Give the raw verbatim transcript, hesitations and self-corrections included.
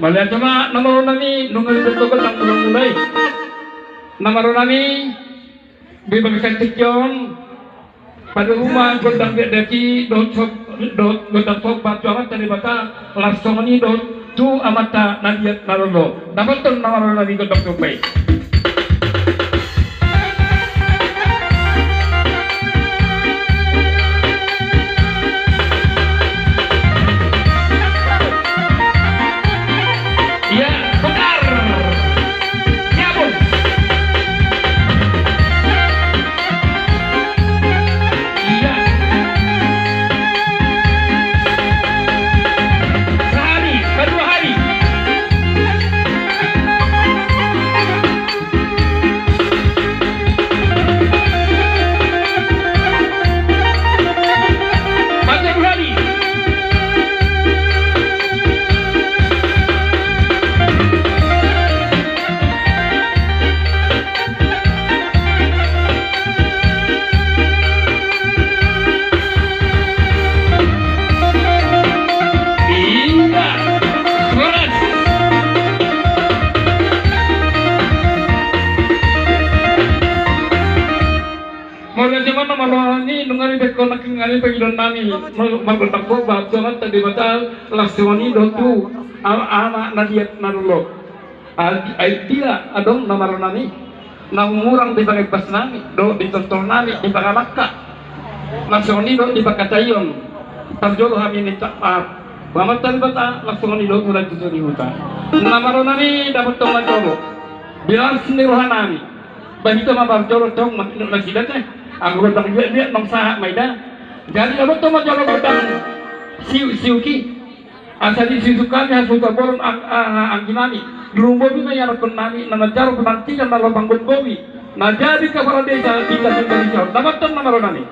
Mauliate ma na maroro nami, nunga dibereng gondang mula-mula i. Na maroro nami, di bagasan tingki on, padu huma gondang dakdanak i, dohot so-, dohot gondang somba tu Amanta Debata, laos songon i dohot tu amanta na liat na lolo. Dapothon na maroro nami gondang somba i. Iya, putar. Nyambung. Iya. Sahari, kedua hari. Mauliate ma na maroro nami, nunga dibereng gondang, nunga dibereng gondang nami, margondang somba tu Amanta Debata, laos songon i dohot tu a-, anak na liat na lolo. Ai, ai pila adong na maroro nami, na hurang di pangembas nami, dohot di tortor nami, di pangalangka. Laos songon i dohot di pangkataion, parjolo hami minta maaf. Amanta Debata, laos songon i dohot mula tutu ni huta. Na maroro nami, dapothon ma jolo. Di las ni roha nami. Ba hita ma parjolo tong, ma-, na sidat, eh. Anggo gondang liat-liat, nunga sahat ma i da. Jadi, dapothon ma jolo gondang siuk-siuk i. Asa disiuk-siuk hami hasuhuton bolon ang-, a-, a-, anggi nami. Durung bobi ma ianakkon nami, na manjalo penantian na lomang gomgomi. Na jadi kepala desa, tinggal-tinggal di son. Dapothon na maroro nami.